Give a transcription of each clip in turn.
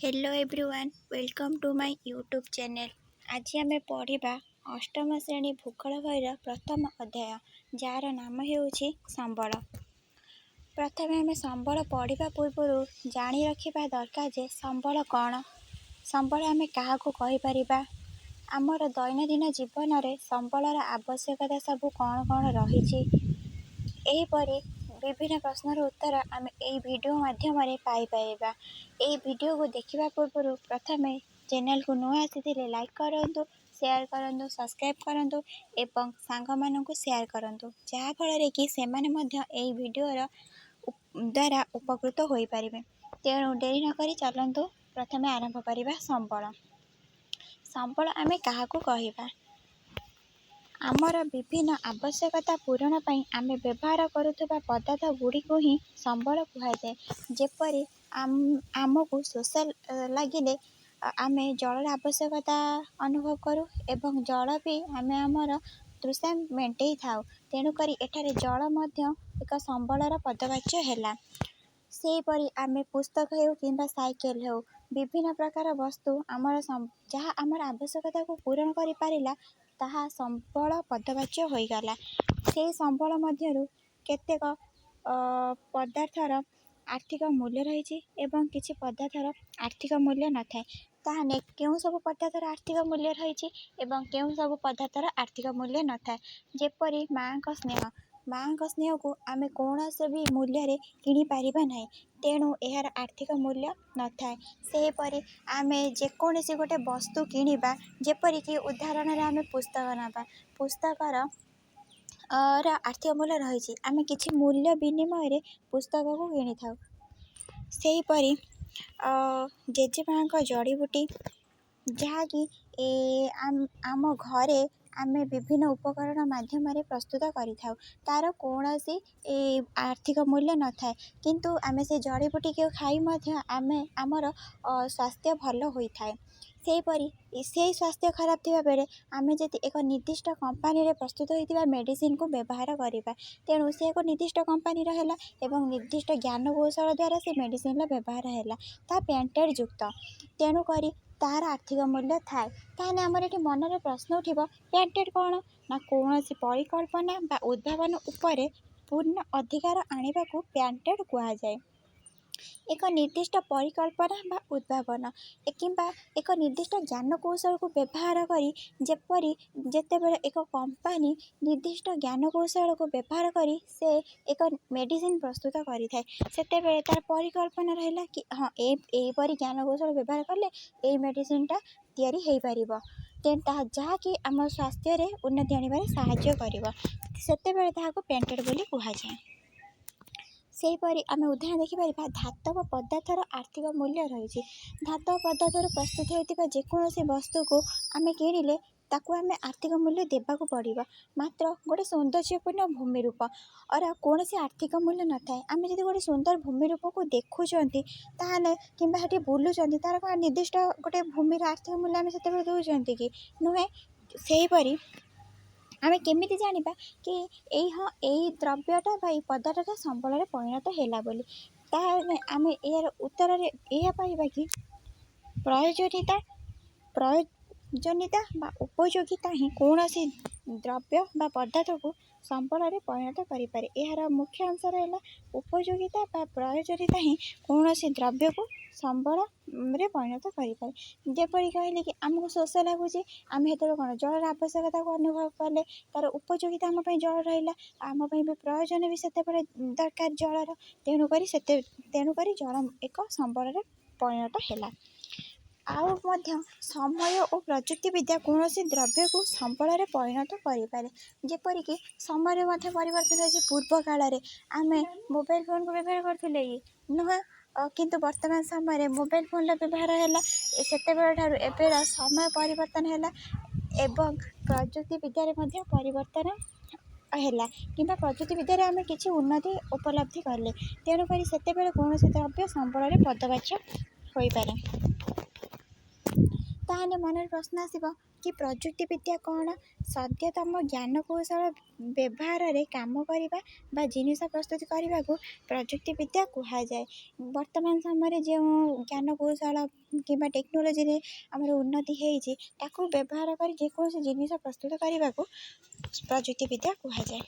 Hello everyone, welcome to my YouTube channel. ଆଜି ଆମେ ପଢ଼ିବା ଅଷ୍ଟମ ଶ୍ରେଣୀ ଭୂଗୋଳ ବହିର ପ୍ରଥମ ଅଧ୍ୟାୟ, ଯାହାର ନାମ ହେଉଛି ସମ୍ବଳ। ପ୍ରଥମେ ଆମେ ସମ୍ବଳ ପଢ଼ିବା ପୂର୍ବରୁ ଜାଣି ରଖିବା ଦରକାର ଯେ ସମ୍ବଳ କ'ଣ, ସମ୍ବଳ ଆମେ କାହାକୁ କହିପାରିବା, ଆମର ଦୈନନ୍ଦିନ ଜୀବନରେ ସମ୍ବଳର ଆବଶ୍ୟକତା ସବୁ କ'ଣ କ'ଣ ରହିଛି। ଏହିପରି ବିଭିନ୍ନ ପ୍ରଶ୍ନର ଉତ୍ତର ଆମେ ଏଇ ଭିଡ଼ିଓ ମାଧ୍ୟମରେ ପାଇପାରିବା। ଏହି ଭିଡ଼ିଓକୁ ଦେଖିବା ପୂର୍ବରୁ ପ୍ରଥମେ ଚ୍ୟାନେଲକୁ ନୂଆ ଆସିଥିଲେ ଲାଇକ୍ କରନ୍ତୁ, ସେୟାର କରନ୍ତୁ, ସବସ୍କ୍ରାଇବ୍ କରନ୍ତୁ ଏବଂ ସାଙ୍ଗମାନଙ୍କୁ ସେୟାର କରନ୍ତୁ, ଯାହାଫଳରେ କି ସେମାନେ ମଧ୍ୟ ଏହି ଭିଡ଼ିଓର ଦ୍ୱାରା ଉପକୃତ ହୋଇପାରିବେ। ତେଣୁ ଡେରି ନକରି ଚାଲନ୍ତୁ ପ୍ରଥମେ ଆରମ୍ଭ କରିବା। ସମ୍ବଳ, ସମ୍ବଳ ଆମେ କାହାକୁ କହିବା? ଆମର ବିଭିନ୍ନ ଆବଶ୍ୟକତା ପୂରଣ ପାଇଁ ଆମେ ବ୍ୟବହାର କରୁଥିବା ପଦାର୍ଥ ଗୁଡ଼ିକୁ ହିଁ ସମ୍ବଳ କୁହାଯାଏ। ଯେପରି ଆମକୁ ଶୋଷ ଲାଗିଲେ ଆମେ ଜଳର ଆବଶ୍ୟକତା ଅନୁଭବ କରୁ ଏବଂ ଜଳ ପିଇ ଆମେ ଆମର ତୃଷା ମେଣ୍ଟେଇ ଥାଉ। ତେଣୁକରି ଏଠାରେ ଜଳ ମଧ୍ୟ ଏକ ସମ୍ବଳର ପଦବାଚ୍ୟ ହେଲା। ସେହିପରି ଆମେ ପୁସ୍ତକ ହେଉ କିମ୍ବା ସାଇକେଲ ହେଉ, ବିଭିନ୍ନ ପ୍ରକାର ବସ୍ତୁ ଆମର ଯାହା ଆମର ଆବଶ୍ୟକତାକୁ ପୂରଣ କରିପାରିଲା, ତାହା ସମ୍ବଳ ପଦବାଚ୍ୟ ହୋଇଗଲା। ସେହି ସମ୍ବଳ ମଧ୍ୟରୁ କେତେକ ପଦାର୍ଥର ଆର୍ଥିକ ମୂଲ୍ୟ ରହିଛି ଏବଂ କିଛି ପଦାର୍ଥର ଆର୍ଥିକ ମୂଲ୍ୟ ନଥାଏ। ତାହେଲେ କେଉଁ ସବୁ ପଦାର୍ଥର ଆର୍ଥିକ ମୂଲ୍ୟ ରହିଛି ଏବଂ କେଉଁ ସବୁ ପଦାର୍ଥର ଆର୍ଥିକ ମୂଲ୍ୟ ନଥାଏ? ଯେପରି ମାଆଙ୍କ ସ୍ନେହ। ମାଆଙ୍କ ସ୍ନେହକୁ ଆମେ କୌଣସି ବି ମୂଲ୍ୟରେ କିଣିପାରିବା ନାହିଁ, ତେଣୁ ଏହାର ଆର୍ଥିକ ମୂଲ୍ୟ ନଥାଏ। ସେହିପରି ଆମେ ଯେକୌଣସି ଗୋଟେ ବସ୍ତୁ କିଣିବା, ଯେପରିକି ଉଦାହରଣରେ ଆମେ ପୁସ୍ତକ ନେବା, ପୁସ୍ତକର ର ଆର୍ଥିକ ମୂଲ୍ୟ ରହିଛି। ଆମେ କିଛି ମୂଲ୍ୟ ବିନିମୟରେ ପୁସ୍ତକକୁ କିଣିଥାଉ। ସେହିପରି ଜେଜେମାଆଙ୍କ ଜଡ଼ିବୁଟି, ଯାହାକି ଆମ ଘରେ ଆମେ ବିଭିନ୍ନ ଉପକରଣ ମାଧ୍ୟମରେ ପ୍ରସ୍ତୁତ କରିଥାଉ, ତା'ର କୌଣସି ଆର୍ଥିକ ମୂଲ୍ୟ ନଥାଏ, କିନ୍ତୁ ଆମେ ସେ ଜଡ଼ିବୁଟିକୁ ଖାଇ ମଧ୍ୟ ଆମେ ଆମର ସ୍ୱାସ୍ଥ୍ୟ ଭଲ ହୋଇଥାଏ। ସେହିପରି ସେଇ ସ୍ୱାସ୍ଥ୍ୟ ଖରାପ ଥିବା ବେଳେ ଆମେ ଯଦି ଏକ ନିର୍ଦ୍ଦିଷ୍ଟ କମ୍ପାନୀରେ ପ୍ରସ୍ତୁତ ହୋଇଥିବା ମେଡ଼ିସିନ୍କୁ ବ୍ୟବହାର କରିବା, ତେଣୁ ସେ ଏକ ନିର୍ଦ୍ଦିଷ୍ଟ କମ୍ପାନୀର ହେଲା ଏବଂ ନିର୍ଦ୍ଦିଷ୍ଟ ଜ୍ଞାନକୌଶଳ ଦ୍ୱାରା ସେ ମେଡ଼ିସିନ୍ର ବ୍ୟବହାର ହେଲା, ତାହା ପ୍ୟାଟେଣ୍ଟ ଯୁକ୍ତ, ତେଣୁକରି ତାହାର ଆର୍ଥିକ ମୂଲ୍ୟ ଥାଏ। ତାହେଲେ ଆମର ଏଠି ମନରେ ପ୍ରଶ୍ନ ଉଠିବ, ପ୍ୟାଟେଣ୍ଟ କ'ଣ? ନା, କୌଣସି ପରିକଳ୍ପନା ବା ଉଦ୍ଭାବନ ଉପରେ ପୂର୍ଣ୍ଣ ଅଧିକାର ଆଣିବାକୁ ପ୍ୟାଟେଣ୍ଟ କୁହାଯାଏ। ଏକ ନିର୍ଦ୍ଦିଷ୍ଟ ପରିକଳ୍ପନା ବା ଉଦ୍ଭାବନ କିମ୍ବା ଏକ ନିର୍ଦ୍ଦିଷ୍ଟ ଜ୍ଞାନକୌଶଳକୁ ବ୍ୟବହାର କରି, ଯେପରି ଯେତେବେଳେ ଏକ କମ୍ପାନୀ ନିର୍ଦ୍ଦିଷ୍ଟ ଜ୍ଞାନକୌଶଳକୁ ବ୍ୟବହାର କରି ସେ ଏକ ମେଡ଼ିସିନ୍ ପ୍ରସ୍ତୁତ କରିଥାଏ, ସେତେବେଳେ ତା'ର ପରିକଳ୍ପନା ରହିଲା କି ହଁ, ଏହିପରି ଜ୍ଞାନକୌଶଳ ବ୍ୟବହାର କଲେ ଏଇ ମେଡ଼ିସିନ୍ଟା ତିଆରି ହେଇପାରିବ, ତେଣୁ ତାହା ଯାହାକି ଆମ ସ୍ୱାସ୍ଥ୍ୟରେ ଉନ୍ନତି ଆଣିବାରେ ସାହାଯ୍ୟ କରିବ, ସେତେବେଳେ ତାହାକୁ ପ୍ୟାଟେଣ୍ଟ ବୋଲି କୁହାଯାଏ। ସେହିପରି ଆମେ ଉଦାହରଣ ଦେଖିପାରିବା, ଧାତବ ପଦାର୍ଥର ଆର୍ଥିକ ମୂଲ୍ୟ ରହିଛି। ଧାତବ ପଦାର୍ଥରୁ ପ୍ରସ୍ତୁତ ହେଉଥିବା ଯେକୌଣସି ବସ୍ତୁକୁ ଆମେ କିଣିଲେ ତାକୁ ଆମେ ଆର୍ଥିକ ମୂଲ୍ୟ ଦେବାକୁ ପଡ଼ିବ। ମାତ୍ର ଗୋଟେ ସୌନ୍ଦର୍ଯ୍ୟପୂର୍ଣ୍ଣ ଭୂମି ରୂପ ଅର କୌଣସି ଆର୍ଥିକ ମୂଲ୍ୟ ନଥାଏ। ଆମେ ଯଦି ଗୋଟେ ସୁନ୍ଦର ଭୂମି ରୂପକୁ ଦେଖୁଛନ୍ତି ତାହେଲେ, କିମ୍ବା ସେଠି ବୁଲୁଛନ୍ତି, ତା'ର କ'ଣ ନିର୍ଦ୍ଦିଷ୍ଟ ଗୋଟେ ଭୂମିର ଆର୍ଥିକ ମୂଲ୍ୟ ଆମେ ସେତେବେଳେ ଦେଉଛନ୍ତି କି? ନୁହେଁ। ସେହିପରି ଆମେ କେମିତି ଜାଣିବା କି ଏଇ ହଁ, ଏଇ ଦ୍ରବ୍ୟଟା ବା ଏଇ ପଦାର୍ଥଟା ସମ୍ବଳରେ ପରିଣତ ହେଲା ବୋଲି? ତାହେଲେ ଆମେ ଏହାର ଉତ୍ତରରେ ଏହା ପାଇବା କି ପ୍ରୟୋଜନୀୟତା ବା ଉପଯୋଗିତା ହିଁ କୌଣସି ଦ୍ରବ୍ୟ ବା ପଦାର୍ଥକୁ ସମ୍ବଳରେ ପରିଣତ କରିପାରେ। ଏହାର ମୁଖ୍ୟ ଅଂଶ ରହିଲା, ଉପଯୋଗିତା ବା ପ୍ରୟୋଜନୀୟତା ହିଁ କୌଣସି ଦ୍ରବ୍ୟକୁ ସମ୍ବଳରେ ପରିଣତ କରିପାରେ। ଯେପରି କହିଲେ କି ଆମକୁ ଶୋଷ ଲାଗୁଛି, ଆମେ ସେତେବେଳେ କ'ଣ ଜଳର ଆବଶ୍ୟକତାକୁ ଅନୁଭବ କଲେ, ତା'ର ଉପଯୋଗିତା ଆମ ପାଇଁ ଜଳ ରହିଲା, ଆମ ପାଇଁ ବି ପ୍ରୟୋଜନ ବି ସେତେବେଳେ ଦରକାର ଜଳର, ତେଣୁକରି ଜଳ ଏକ ସମ୍ବଳରେ ପରିଣତ ହେଲା। ଆଉ ମଧ୍ୟ ସମୟ ଓ ପ୍ରଯୁକ୍ତିବିଦ୍ୟା କୌଣସି ଦ୍ରବ୍ୟକୁ ସମ୍ବଳରେ ପରିଣତ କରିପାରେ। ଯେପରିକି ସମୟରେ ମଧ୍ୟ ପରିବର୍ତ୍ତନ ଅଛି। ପୂର୍ବ କାଳରେ ଆମେ ମୋବାଇଲ ଫୋନ୍କୁ ବ୍ୟବହାର କରୁଥିଲେ କି? ନୁହେଁ। କିନ୍ତୁ ବର୍ତ୍ତମାନ ସମୟରେ ମୋବାଇଲ ଫୋନ୍ର ବ୍ୟବହାର ହେଲା। ସେତେବେଳ ଠାରୁ ଏବେର ସମୟ ପରିବର୍ତ୍ତନ ହେଲା ଏବଂ ପ୍ରଯୁକ୍ତିବିଦ୍ୟାରେ ମଧ୍ୟ ପରିବର୍ତ୍ତନ ହେଲା, କିମ୍ବା ପ୍ରଯୁକ୍ତିବିଦ୍ୟାରେ ଆମେ କିଛି ଉନ୍ନତି ଉପଲବ୍ଧି କଲେ। ତେଣୁକରି ସେତେବେଳେ କୌଣସି ଦ୍ରବ୍ୟ ସମ୍ବଳରେ ପଦବାଚ୍ୟ ହୋଇପାରେ। ତାହେଲେ ମନରେ ପ୍ରଶ୍ନ ଆସିବ କି ପ୍ରଯୁକ୍ତି ବିଦ୍ୟା କ'ଣ? ସଦ୍ୟତମ ଜ୍ଞାନକୌଶଳ ବ୍ୟବହାରରେ କାମ କରିବା ବା ଜିନିଷ ପ୍ରସ୍ତୁତ କରିବାକୁ ପ୍ରଯୁକ୍ତି ବିଦ୍ୟା କୁହାଯାଏ। ବର୍ତ୍ତମାନ ସମୟରେ ଯେଉଁ ଜ୍ଞାନକୌଶଳ କିମ୍ବା ଟେକ୍ନୋଲୋଜିରେ ଆମର ଉନ୍ନତି ହେଇଛି, ତାକୁ ବ୍ୟବହାର କରି ଯେକୌଣସି ଜିନିଷ ପ୍ରସ୍ତୁତ କରିବାକୁ ପ୍ରଯୁକ୍ତି ବିଦ୍ୟା କୁହାଯାଏ।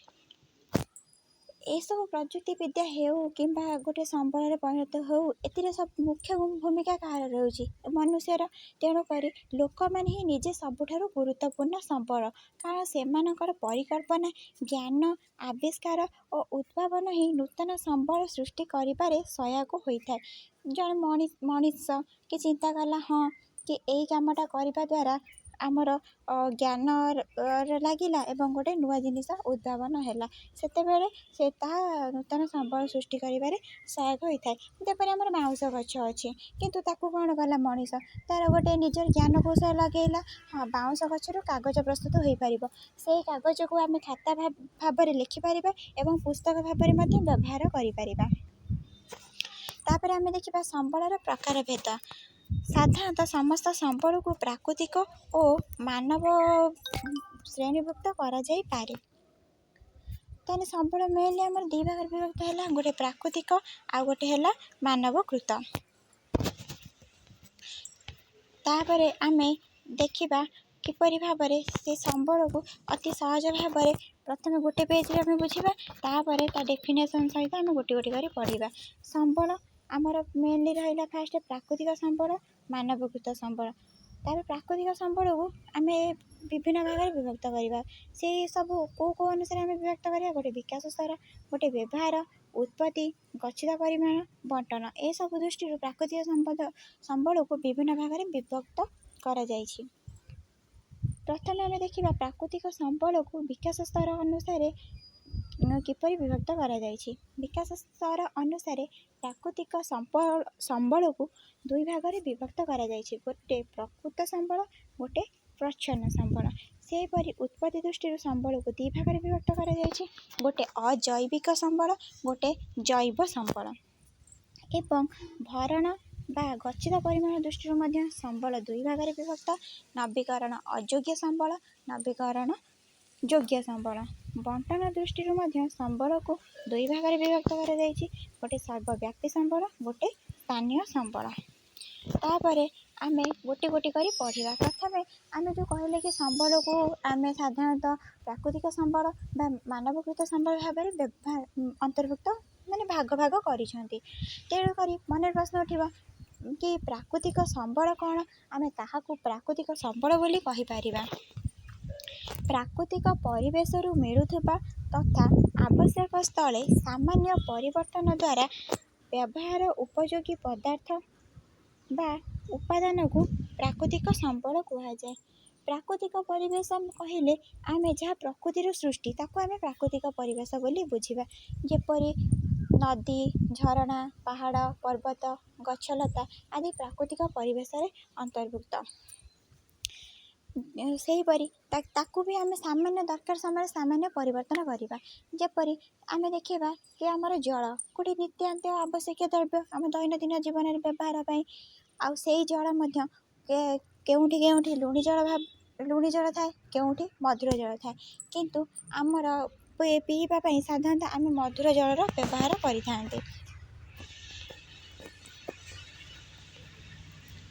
ଏସବୁ ପ୍ରଯୁକ୍ତି ବିଦ୍ୟା ହେଉ କିମ୍ବା ଗୋଟେ ସମ୍ବଳରେ ପରିଣତ ହେଉ, ଏଥିରେ ସବୁ ମୁଖ୍ୟ ଭୂମିକା କାହାର ରହୁଛି? ମନୁଷ୍ୟର। ତେଣୁକରି ଲୋକମାନେ ହିଁ ନିଜେ ସବୁଠାରୁ ଗୁରୁତ୍ୱପୂର୍ଣ୍ଣ ସମ୍ବଳ, କାରଣ ସେମାନଙ୍କର ପରିକଳ୍ପନା, ଜ୍ଞାନ, ଆବିଷ୍କାର ଓ ଉଦ୍ଭାବନ ହିଁ ନୂତନ ସମ୍ବଳ ସୃଷ୍ଟି କରିବାରେ ସହାୟକ ହୋଇଥାଏ। ଜଣେ ମଣିଷ କି ଚିନ୍ତା କଲା, ହଁ, କି ଏଇ କାମଟା କରିବା ଦ୍ୱାରା ଆମର ଜ୍ଞାନ ଲାଗିଲା ଏବଂ ଗୋଟେ ନୂଆ ଜିନିଷ ଉଦ୍ଭାବନ ହେଲା, ସେତେବେଳେ ସେ ତାହା ନୂତନ ସମ୍ବଳ ସୃଷ୍ଟି କରିବାରେ ସହାୟକ ହୋଇଥାଏ। ଯେପରି ଆମର ବାଉଁଶ ଗଛ ଅଛି, କିନ୍ତୁ ତାକୁ କ'ଣ କଲା ମଣିଷ? ତା'ର ଗୋଟେ ନିଜର ଜ୍ଞାନକୌଶଳ ଲଗେଇଲା, ହଁ, ବାଉଁଶ ଗଛରୁ କାଗଜ ପ୍ରସ୍ତୁତ ହୋଇପାରିବ। ସେଇ କାଗଜକୁ ଆମେ ଖାତା ଭାବରେ ଲେଖିପାରିବା ଏବଂ ପୁସ୍ତକ ଭାବରେ ମଧ୍ୟ ବ୍ୟବହାର କରିପାରିବା। ତାପରେ ଆମେ ଦେଖିବା ସମ୍ବଳର ପ୍ରକାର ଭେଦ। ସାଧାରଣତଃ ସମସ୍ତ ସମ୍ବଳକୁ ପ୍ରାକୃତିକ ଓ ମାନବ ଶ୍ରେଣୀଭୁକ୍ତ କରାଯାଇପାରେ। ତାହେଲେ ସମ୍ବଳ ମେନଲି ଆମର ଦୁଇ ଭାଗରେ ବିଭକ୍ତ ହେଲା, ଗୋଟେ ପ୍ରାକୃତିକ ଆଉ ଗୋଟେ ହେଲା ମାନବକୃତ। ତାପରେ ଆମେ ଦେଖିବା କିପରି ଭାବରେ ସେ ସମ୍ବଳକୁ ଅତି ସହଜ ଭାବରେ ପ୍ରଥମେ ଗୋଟେ ପେଜ୍ରେ ଆମେ ବୁଝିବା, ତାପରେ ତା ଡେଫିନେସନ୍ ସହିତ ଆମେ ଗୋଟି ଗୋଟି କରି ପଢ଼ିବା। ସମ୍ବଳ ଆମର ମେନଲି ରହିଲା ଫାଷ୍ଟ ପ୍ରାକୃତିକ ସମ୍ବଳ, ମାନବକୃତ ସମ୍ବଳ। ତାପରେ ପ୍ରାକୃତିକ ସମ୍ବଳକୁ ଆମେ ବିଭିନ୍ନ ଭାଗରେ ବିଭକ୍ତ କରିବା। ସେଇ ସବୁ କେଉଁ କେଉଁ ଅନୁସାରେ ଆମେ ବିଭକ୍ତ କରିବା? ଗୋଟେ ବିକାଶ ସ୍ତର, ଗୋଟେ ବ୍ୟବହାର, ଉତ୍ପତ୍ତି, ଗଚ୍ଛିତ ପରିମାଣ, ବଣ୍ଟନ। ଏସବୁ ଦୃଷ୍ଟିରୁ ପ୍ରାକୃତିକ ସମ୍ପଦ ସମ୍ବଳକୁ ବିଭିନ୍ନ ଭାଗରେ ବିଭକ୍ତ କରାଯାଇଛି। ପ୍ରଥମେ ଆମେ ଦେଖିବା ପ୍ରାକୃତିକ ସମ୍ବଳକୁ ବିକାଶ ସ୍ତର ଅନୁସାରେ କିପରି ବିଭକ୍ତ କରାଯାଇଛି। ବିକାଶ ସ୍ତର ଅନୁସାରେ ପ୍ରାକୃତିକ ସମ୍ବଳକୁ ଦୁଇ ଭାଗରେ ବିଭକ୍ତ କରାଯାଇଛି, ଗୋଟେ ପ୍ରକୃତ ସମ୍ବଳ, ଗୋଟେ ପ୍ରଚ୍ଛନ୍ନ ସମ୍ବଳ। ସେହିପରି ଉତ୍ପତ୍ତି ଦୃଷ୍ଟିରୁ ସମ୍ବଳକୁ ଦୁଇ ଭାଗରେ ବିଭକ୍ତ କରାଯାଇଛି, ଗୋଟେ ଅଜୈବିକ ସମ୍ବଳ, ଗୋଟେ ଜୈବ ସମ୍ବଳ। ଏବଂ ଭରଣ ବା ଗଚ୍ଛିତ ପରିମାଣ ଦୃଷ୍ଟିରୁ ମଧ୍ୟ ସମ୍ବଳ ଦୁଇ ଭାଗରେ ବିଭକ୍ତ, ନବୀକରଣ ଅଯୋଗ୍ୟ ସମ୍ବଳ, ନବୀକରଣ ଯୋଗ୍ୟ ସମ୍ବଳ। ବଣ୍ଟନ ଦୃଷ୍ଟିରୁ ମଧ୍ୟ ସମ୍ବଳକୁ ଦୁଇ ଭାଗରେ ବିଭକ୍ତ କରାଯାଇଛି, ଗୋଟେ ସର୍ବବ୍ୟାପୀ ସମ୍ବଳ, ଗୋଟେ ସ୍ଥାନୀୟ ସମ୍ବଳ। ତାପରେ ଆମେ ଗୋଟି ଗୋଟି କରି ପଢ଼ିବା। ପ୍ରଥମେ ଆମେ ଯେଉଁ କହିଲେ କି ସମ୍ବଳକୁ ଆମେ ସାଧାରଣତଃ ପ୍ରାକୃତିକ ସମ୍ବଳ ବା ମାନବକୃତ ସମ୍ବଳ ଭାବରେ ବ୍ୟବହାର ଅନ୍ତର୍ଭୁକ୍ତ, ମାନେ ଭାଗ ଭାଗ କରିଛନ୍ତି। ତେଣୁକରି ମନରେ ପ୍ରଶ୍ନ ଉଠିବ କି ପ୍ରାକୃତିକ ସମ୍ବଳ କ'ଣ? ଆମେ ତାହାକୁ ପ୍ରାକୃତିକ ସମ୍ବଳ ବୋଲି କହିପାରିବା ପ୍ରାକୃତିକ ପରିବେଶରୁ ମିଳୁଥିବା ତଥା ଆବଶ୍ୟକ ସ୍ଥଳେ ସାମାନ୍ୟ ପରିବର୍ତ୍ତନ ଦ୍ୱାରା ବ୍ୟବହାର ଉପଯୋଗୀ ପଦାର୍ଥ ବା ଉପାଦାନକୁ ପ୍ରାକୃତିକ ସମ୍ବଳ କୁହାଯାଏ। ପ୍ରାକୃତିକ ପରିବେଶ କହିଲେ ଆମେ ଯାହା ପ୍ରକୃତିରୁ ସୃଷ୍ଟି, ତାକୁ ଆମେ ପ୍ରାକୃତିକ ପରିବେଶ ବୋଲି ବୁଝିବା। ଯେପରି ନଦୀ, ଝରଣା, ପାହାଡ଼, ପର୍ବତ, ଗଛଲତା ଆଦି ପ୍ରାକୃତିକ ପରିବେଶରେ ଅନ୍ତର୍ଭୁକ୍ତ। ସେହିପରି ତାକୁ ବି ଆମେ ସାମାନ୍ୟ ଦରକାର ସମୟରେ ସାମାନ୍ୟ ପରିବର୍ତ୍ତନ କରିବା। ଯେପରି ଆମେ ଦେଖିବା କି ଆମର ଜଳ ଗୋଟେ ନିତ୍ୟାନ୍ତ ଆବଶ୍ୟକୀୟ ଦ୍ରବ୍ୟ ଆମ ଦୈନନ୍ଦିନ ଜୀବନରେ ବ୍ୟବହାର ପାଇଁ। ଆଉ ସେଇ ଜଳ ମଧ୍ୟ କେଉଁଠି କେଉଁଠି ଲୁଣି ଜଳ ଲୁଣି ଜଳ ଥାଏ, କେଉଁଠି ମଧୁର ଜଳ ଥାଏ। କିନ୍ତୁ ଆମର ପିଇବା ପାଇଁ ସାଧାରଣତଃ ଆମେ ମଧୁର ଜଳର ବ୍ୟବହାର କରିଥାନ୍ତି।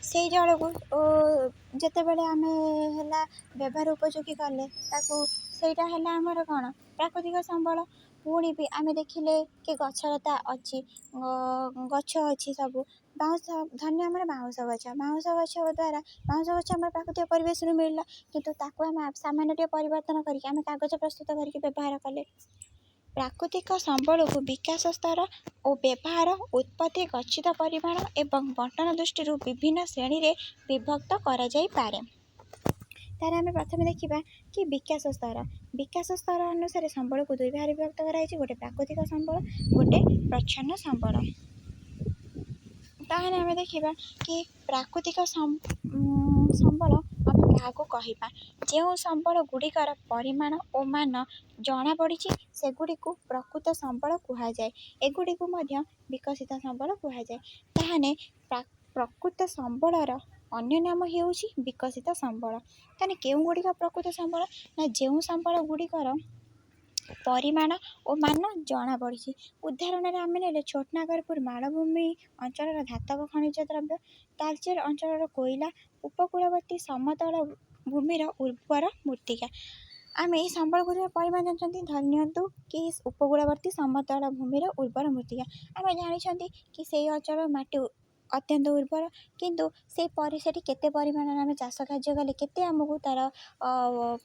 ସେଇ ଜଳକୁ ଯେତେବେଳେ ଆମେ ହେଲା ବ୍ୟବହାର ଉପଯୋଗୀ କଲେ ତାକୁ, ସେଇଟା ହେଲା ଆମର କ'ଣ? ପ୍ରାକୃତିକ ସମ୍ବଳ। ପୁଣି ବି ଆମେ ଦେଖିଲେ କି ଗଛଲତା ଅଛି, ଗଛ ଅଛି ସବୁ, ବାଉଁଶ, ଧନ୍ୟ ଆମର ବାଉଁଶ ଗଛ। ବାଉଁଶ ଗଛ ଦ୍ୱାରା, ବାଉଁଶ ଗଛ ଆମର ପ୍ରାକୃତିକ ପରିବେଶରୁ ମିଳିଲା, କିନ୍ତୁ ତାକୁ ଆମେ ସାମାନ୍ୟ ଟିକେ ପରିବର୍ତ୍ତନ କରିକି ଆମେ କାଗଜ ପ୍ରସ୍ତୁତ କରିକି ବ୍ୟବହାର କଲେ। ପ୍ରାକୃତିକ ସମ୍ବଳକୁ ବିକାଶ ସ୍ତର ଓ ବ୍ୟବହାର, ଉତ୍ପତ୍ତି, ଗଚ୍ଛିତ ପରିମାଣ ଏବଂ ବଣ୍ଟନ ଦୃଷ୍ଟିରୁ ବିଭିନ୍ନ ଶ୍ରେଣୀରେ ବିଭକ୍ତ କରାଯାଇପାରେ। ତାହେଲେ ଆମେ ପ୍ରଥମେ ଦେଖିବା କି ବିକାଶ ସ୍ତର। ବିକାଶ ସ୍ତର ଅନୁସାରେ ସମ୍ବଳକୁ ଦୁଇ ଭାଗରେ ବିଭକ୍ତ କରାଯାଇଛି, ଗୋଟେ ପ୍ରାକୃତିକ ସମ୍ବଳ, ଗୋଟେ ପ୍ରଚ୍ଛନ୍ନ ସମ୍ବଳ। ତାହେଲେ ଆମେ ଦେଖିବା କି ପ୍ରାକୃତିକ ସମ୍ବଳ ଆମେ କାହାକୁ କହିବା? ଯେଉଁ ସମ୍ବଳ ଗୁଡ଼ିକର ପରିମାଣ ଓ ମାନ ଜଣାପଡ଼ିଛି, ସେଗୁଡ଼ିକୁ ପ୍ରକୃତ ସମ୍ବଳ କୁହାଯାଏ। ଏଗୁଡ଼ିକୁ ମଧ୍ୟ ବିକଶିତ ସମ୍ବଳ କୁହାଯାଏ। ତାହେଲେ ପ୍ରକୃତ ସମ୍ବଳର ଅନ୍ୟ ନାମ ହେଉଛି ବିକଶିତ ସମ୍ବଳ। ତାହେଲେ କେଉଁ ଗୁଡ଼ିକ ପ୍ରକୃତ ସମ୍ବଳ ନା ଯେଉଁ ସମ୍ବଳ ଗୁଡ଼ିକର ପରିମାଣ ଓ ମାନ ଜଣାପଡ଼ିଛି। ଉଦାହରଣରେ ଆମେ ନେଲେ ଛୋଟନାଗରପୁର ମାଳଭୂମି ଅଞ୍ଚଳର ଧାତବ ଖଣିଜ ଦ୍ରବ୍ୟ, ତାଲଚେର ଅଞ୍ଚଳର କୋଇଲା, ଉପକୂଳବର୍ତ୍ତୀ ସମତଳ ଭୂମିର ଉର୍ବର ମୃତ୍ତିକା। ଆମେ ଏହି ସମ୍ବଳ ଗୁଡ଼ିକର ପରିମାଣ ଜାଣିଛନ୍ତି। ଧରି ନିଅନ୍ତୁ କି ଉପକୂଳବର୍ତ୍ତୀ ସମତଳ ଭୂମିର ଉର୍ବର ମୃତ୍ତିକା, ଆମେ ଜାଣିଛନ୍ତି କି ସେଇ ଅଞ୍ଚଳର ମାଟି ଅତ୍ୟନ୍ତ ଉର୍ବର, କିନ୍ତୁ ସେଇ ସେଠି କେତେ ପରିମାଣରେ ଆମେ ଚାଷ କାର୍ଯ୍ୟ କଲେ କେତେ ଆମକୁ ତା'ର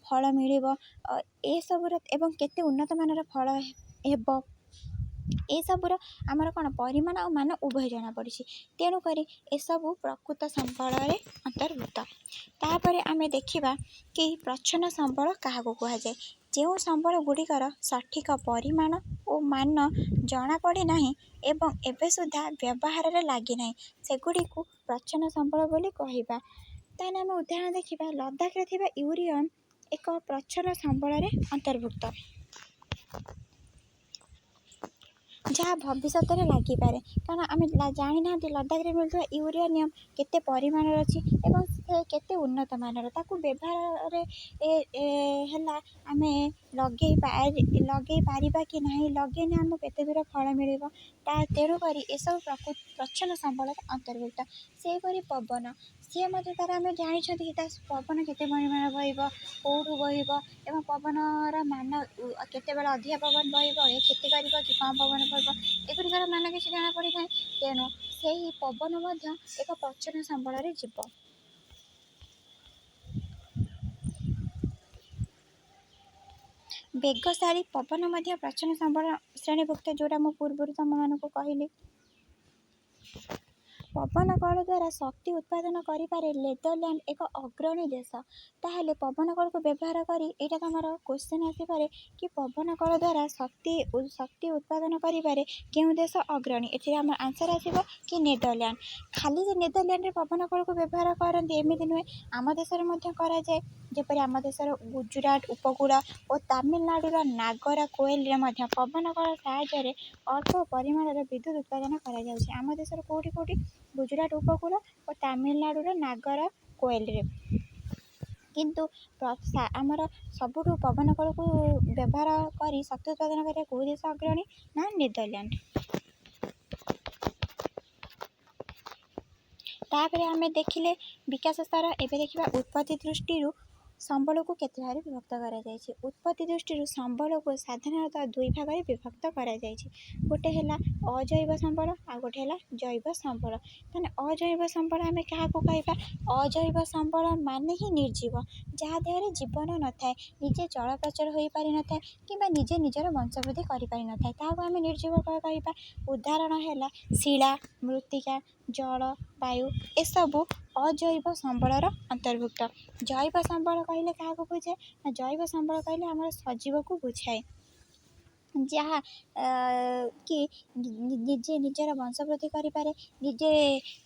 ଫଳ ମିଳିବ ଏସବୁର ଏବଂ କେତେ ଉନ୍ନତମାନର ଫଳ ହେବ, ଏସବୁର ଆମର କ'ଣ ପରିମାଣ ଆଉ ମାନ ଉଭୟ ଜଣାପଡ଼ିଛି। ତେଣୁକରି ଏସବୁ ପ୍ରକୃତ ସମ୍ବଳରେ ଅନ୍ତର୍ଭୁକ୍ତ। ତାପରେ ଆମେ ଦେଖିବା କି ପ୍ରଚ୍ଛନ୍ନ ସମ୍ବଳ କାହାକୁ କୁହାଯାଏ। ଯେଉଁ ସମ୍ବଳ ଗୁଡ଼ିକର ସଠିକ ପରିମାଣ ଓ ମାନ ଜଣାପଡ଼ି ନାହିଁ ଏବଂ ଏବେ ସୁଦ୍ଧା ବ୍ୟବହାରରେ ଲାଗିନାହିଁ, ସେଗୁଡ଼ିକୁ ପ୍ରଚ୍ଛନ୍ନ ସମ୍ବଳ ବୋଲି କହିବା। ତାହେଲେ ଆମେ ଉଦାହରଣ ଦେଖିବା, ଲଦାଖରେ ଥିବା ୟୁରିୟମ ଏକ ପ୍ରଚ୍ଛନ୍ନ ସମ୍ବଳରେ ଅନ୍ତର୍ଭୁକ୍ତ, ଯାହା ଭବିଷ୍ୟତରେ ଲାଗିପାରେ। କାରଣ ଆମେ ଜାଣିନାହାନ୍ତି ଲଦାଖରେ ମିଳୁଥିବା ୟୁରେନିୟମ୍ କେତେ ପରିମାଣର ଅଛି ଏବଂ ସେ କେତେ ଉନ୍ନତ ମାନର, ତାକୁ ବ୍ୟବହାରରେ ହେଲା ଆମେ ଲଗେଇ ପାରିବା କି ନାହିଁ, ଲଗେଇଲେ ଆମକୁ କେତେ ଦୂର ଫଳ ମିଳିବ ତା। ତେଣୁକରି ଏସବୁ ପ୍ରଚ୍ଛନ୍ନ ସମ୍ବଳରେ ଅନ୍ତର୍ଭୁକ୍ତ। ସେହିପରି ପବନ, ସିଏ ମଧ୍ୟ ତା'ର ଆମେ ଜାଣିଛନ୍ତି କି ତା ପବନ କେତେ ପରିମାଣ ବହିବ, କେଉଁଠୁ ବହିବ ଏବଂ ପବନର ମାନ, କେତେବେଳେ ଅଧିକା ପବନ ବହିବ ଏ କ୍ଷତି କରିବ କି କମ୍ ପବନ ବହିବ, ଏଗୁଡ଼ିକର ମାନ କିଛି ଜଣାପଡ଼ିଥାଏ। ତେଣୁ ସେହି ପବନ ମଧ୍ୟ ଏକ ପ୍ରଚ୍ଛନ୍ନ ସମ୍ବଳରେ ଯିବ। ବେଗଶାଳୀ ପବନ ମଧ୍ୟ ପ୍ରଚ୍ଛନ୍ନ ସମ୍ବଳ ଶ୍ରେଣୀଭୁକ୍ତ, ଯେଉଁଟା ମୁଁ ପୂର୍ବରୁ ତୁମମାନଙ୍କୁ କହିଲି। ପବନ କଳ ଦ୍ୱାରା ଶକ୍ତି ଉତ୍ପାଦନ କରିବାରେ ନେଦରଲ୍ୟାଣ୍ଡ ଏକ ଅଗ୍ରଣୀ ଦେଶ। ତାହେଲେ ପବନ କଳକୁ ବ୍ୟବହାର କରି, ଏଇଟା ତୁମର କୋଶ୍ଚିନ୍ ଆସିପାରେ କି ପବନ କଳ ଦ୍ୱାରା ଶକ୍ତି ଉତ୍ପାଦନ କରିବାରେ କେଉଁ ଦେଶ ଅଗ୍ରଣୀ? ଏଥିରେ ଆମର ଆନ୍ସର୍ ଆସିବ କି ନେଦରଲ୍ୟାଣ୍ଡ। ଖାଲି ଯେ ନେଦରଲ୍ୟାଣ୍ଡରେ ପବନ କଳକୁ ବ୍ୟବହାର କରନ୍ତି ଏମିତି ନୁହେଁ, ଆମ ଦେଶରେ ମଧ୍ୟ କରାଯାଏ। ଯେପରି ଆମ ଦେଶର ଗୁଜୁରାଟ ଉପକୂଳ ଓ ତାମିଲନାଡ଼ୁର ନାଗରା କୋଏଲରେ ମଧ୍ୟ ପବନ କଳ ସାହାଯ୍ୟରେ ଅଳ୍ପ ପରିମାଣର ବିଦ୍ୟୁତ ଉତ୍ପାଦନ କରାଯାଉଛି। ଆମ ଦେଶର କେଉଁଠି କେଉଁଠି? ଗୁଜୁରାଟ ଉପକୂଳ ଓ ତାମିଲନାଡ଼ୁର ନାଗର କୋଏଲରେ। କିନ୍ତୁ ଆମର ସବୁଠୁ ପବନ କଳକୁ ବ୍ୟବହାର କରି ଶକ୍ତି ଉତ୍ପାଦନ କରିବା କେଉଁ ଦେଶ ଅଗ୍ରଣୀ ନା ନେଦରଲ୍ୟାଣ୍ଡ। ତାପରେ ଆମେ ଦେଖିଲେ ବିକାଶ ସ୍ତର, ଏବେ ଦେଖିବା ଉତ୍ପତ୍ତି ଦୃଷ୍ଟିରୁ ସମ୍ବଳକୁ କେତେ ଭାଗରେ ବିଭକ୍ତ କରାଯାଇଛି। ଉତ୍ପତ୍ତି ଦୃଷ୍ଟିରୁ ସମ୍ବଳକୁ ସାଧାରଣତଃ ଦୁଇ ଭାଗରେ ବିଭକ୍ତ କରାଯାଇଛି। ଗୋଟେ ହେଲା ଅଜୈବ ସମ୍ବଳ, ଆଉ ଗୋଟେ ହେଲା ଜୈବ ସମ୍ବଳ। ତାହେଲେ ଅଜୈବ ସମ୍ବଳ ଆମେ କାହାକୁ କହିବା? ଅଜୈବ ସମ୍ବଳ ମାନେ ହିଁ ନିର୍ଜୀବ, ଯାହା ଦେହରେ ଜୀବନ ନଥାଏ, ନିଜେ ଚଳପ୍ରଚଳ ହୋଇପାରିନଥାଏ କିମ୍ବା ନିଜେ ନିଜର ବଂଶବୃଦ୍ଧି କରିପାରିନଥାଏ, ତାହାକୁ ଆମେ ନିର୍ଜୀବ କହିବା। ଉଦାହରଣ ହେଲା ଶିଳା, ମୃତ୍ତିକା, ଜଳ, ବାୟୁ, ଏସବୁ ଅଜୈବ ସମ୍ବଳର ଅନ୍ତର୍ଭୁକ୍ତ। ଜୈବ ସମ୍ବଳ କହିଲେ କାହାକୁ ବୁଝାଏ ନା ଜୈବ ସମ୍ବଳ କହିଲେ ଆମର ସଜୀବକୁ ବୁଝାଏ, ଯାହା କି ନିଜେ ନିଜର ବଂଶବୃଦ୍ଧି କରିପାରେ, ନିଜେ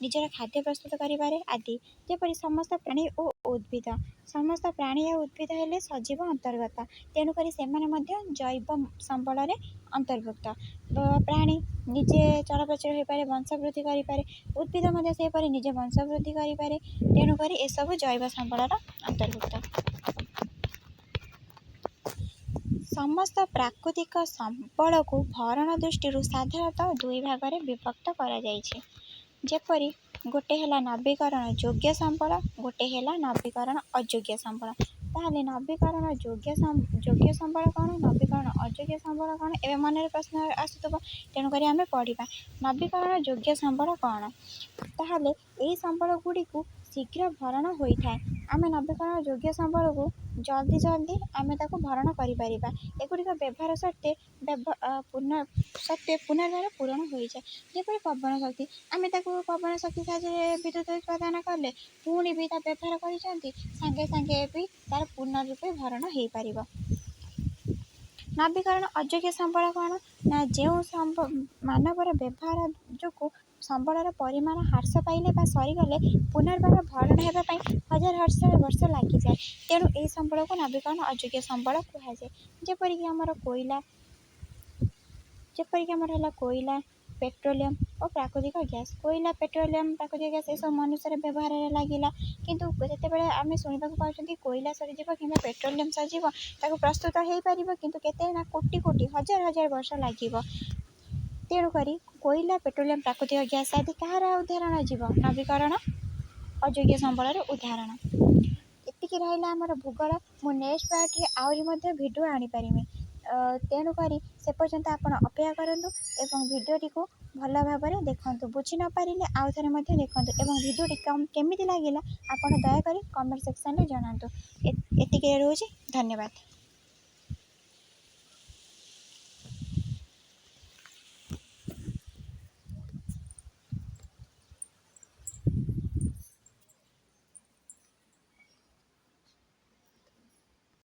ନିଜର ଖାଦ୍ୟ ପ୍ରସ୍ତୁତ କରିପାରେ ଆଦି। ଯେପରି ସମସ୍ତ ପ୍ରାଣୀ ଓ ଉଦ୍ଭିଦ। ସମସ୍ତ ପ୍ରାଣୀ ଓ ଉଦ୍ଭିଦ ହେଲେ ସଜୀବ ଅନ୍ତର୍ଗତ, ତେଣୁକରି ସେମାନେ ମଧ୍ୟ ଜୈବ ସମ୍ବଳରେ ଅନ୍ତର୍ଭୁକ୍ତ। ପ୍ରାଣୀ ନିଜେ ଚଳପ୍ରଚଳ ହୋଇପାରେ, ବଂଶବୃଦ୍ଧି କରିପାରେ, ଉଦ୍ଭିଦ ମଧ୍ୟ ସେହିପରି ନିଜେ ବଂଶବୃଦ୍ଧି କରିପାରେ, ତେଣୁକରି ଏସବୁ ଜୈବ ସମ୍ବଳର ଅନ୍ତର୍ଭୁକ୍ତ। ସମସ୍ତ ପ୍ରାକୃତିକ ସମ୍ବଳକୁ ଭରଣ ଦୃଷ୍ଟିରୁ ସାଧାରଣତଃ ଦୁଇ ଭାଗରେ ବିଭକ୍ତ କରାଯାଇଛି। ଯେପରି ଗୋଟେ ହେଲା ନବୀକରଣ ଯୋଗ୍ୟ ସମ୍ବଳ, ଗୋଟେ ହେଲା ନବୀକରଣ ଅଯୋଗ୍ୟ ସମ୍ବଳ। ତାହେଲେ ନବୀକରଣ ଯୋଗ୍ୟ ସମ୍ବଳ କ'ଣ, ନବୀକରଣ ଅଯୋଗ୍ୟ ସମ୍ବଳ କ'ଣ, ଏବେ ମନରେ ପ୍ରଶ୍ନ ଆସୁଥିବ। ତେଣୁକରି ଆମେ ପଢ଼ିବା ନବୀକରଣ ଯୋଗ୍ୟ ସମ୍ବଳ କ'ଣ। ତାହେଲେ ଏହି ସମ୍ବଳ ଗୁଡ଼ିକୁ ଶୀଘ୍ର ଭରଣ ହୋଇଥାଏ। ଆମେ ନବୀକରଣ ଯୋଗ୍ୟ ସମ୍ବଳକୁ ଜଲ୍ଦି ଜଲ୍ଦି ଆମେ ତାକୁ ଭରଣ କରିପାରିବା। ଏଗୁଡ଼ିକ ବ୍ୟବହାର ସତ୍ତ୍ୱେ ସତ୍ତ୍ୱେ ପୁନର୍ବାର ପୂରଣ ହୋଇଯାଏ। ଯେପରି ପବନ ଶକ୍ତି, ଆମେ ତାକୁ ପବନ ଶକ୍ତି ସାହାଯ୍ୟରେ ବିଦ୍ୟୁତ ଉତ୍ପାଦନ କଲେ, ପୁଣି ବି ତା ବ୍ୟବହାର କରିଛନ୍ତି, ସାଙ୍ଗେ ସାଙ୍ଗେ ବି ତା'ର ପୂର୍ଣ୍ଣ ରୂପେ ଭରଣ ହେଇପାରିବ। ନବୀକରଣ ଅଯୋଗ୍ୟ ସମ୍ବଳ କ'ଣ ନା ଯେଉଁ ମାନବର ବ୍ୟବହାର ଯୋଗୁଁ ସମ୍ବଳର ପରିମାଣ ହ୍ରାସ ପାଇଲେ ବା ସରିଗଲେ ପୁନର୍ବାର ଭରଣ ହେବା ପାଇଁ ହଜାର ହଜାର ବର୍ଷ ଲାଗିଯାଏ। ତେଣୁ ଏହି ସମ୍ବଳକୁ ନବୀକରଣ ଅଯୋଗ୍ୟ ସମ୍ବଳ କୁହାଯାଏ। ଯେପରିକି ଆମର କୋଇଲା, ଯେପରିକି ଆମର ହେଲା କୋଇଲା, ପେଟ୍ରୋଲିୟମ୍ ଓ ପ୍ରାକୃତିକ ଗ୍ୟାସ୍। କୋଇଲା, ପେଟ୍ରୋଲିୟମ୍, ପ୍ରାକୃତିକ ଗ୍ୟାସ୍ ଏସବୁ ମନୁଷ୍ୟର ବ୍ୟବହାରରେ ଲାଗିଲା। କିନ୍ତୁ ଯେତେବେଳେ ଆମେ ଶୁଣିବାକୁ ପାଉଛନ୍ତି କୋଇଲା ସରିଯିବ କିମ୍ବା ପେଟ୍ରୋଲିୟମ୍ ସରିଯିବ, ତାକୁ ପ୍ରସ୍ତୁତ ହେଇପାରିବ, କିନ୍ତୁ କେତେ ନା କୋଟି କୋଟି ହଜାର ହଜାର ବର୍ଷ ଲାଗିବ। ତେଣୁକରି କୋଇଲା, ପେଟ୍ରୋଲିୟମ୍, ପ୍ରାକୃତିକ ଗ୍ୟାସ୍ ଆଦି କାହାର ଉଦାହରଣ ଯିବ? ନବୀକରଣ ଅଯୋଗ୍ୟ ସମ୍ବଳର ଉଦାହରଣ। ଏତିକି ରହିଲା ଆମର ଭୂଗୋଳ। ମୁଁ ନେକ୍ସଟ ପାର୍ଟରେ ଆହୁରି ମଧ୍ୟ ଭିଡ଼ିଓ ଆଣିପାରିବି, ତେଣୁକରି ସେ ପର୍ଯ୍ୟନ୍ତ ଆପଣ ଅପେକ୍ଷା କରନ୍ତୁ ଏବଂ ଭିଡ଼ିଓଟିକୁ ଭଲ ଭାବରେ ଦେଖନ୍ତୁ। ବୁଝି ନପାରିଲେ ଆଉ ଥରେ ମଧ୍ୟ ଦେଖନ୍ତୁ ଏବଂ ଭିଡ଼ିଓଟି କେମିତି ଲାଗିଲା ଆପଣ ଦୟାକରି କମେଣ୍ଟ ସେକ୍ସନରେ ଜଣାନ୍ତୁ। ଏତିକିରେ ରହୁଛି, ଧନ୍ୟବାଦ।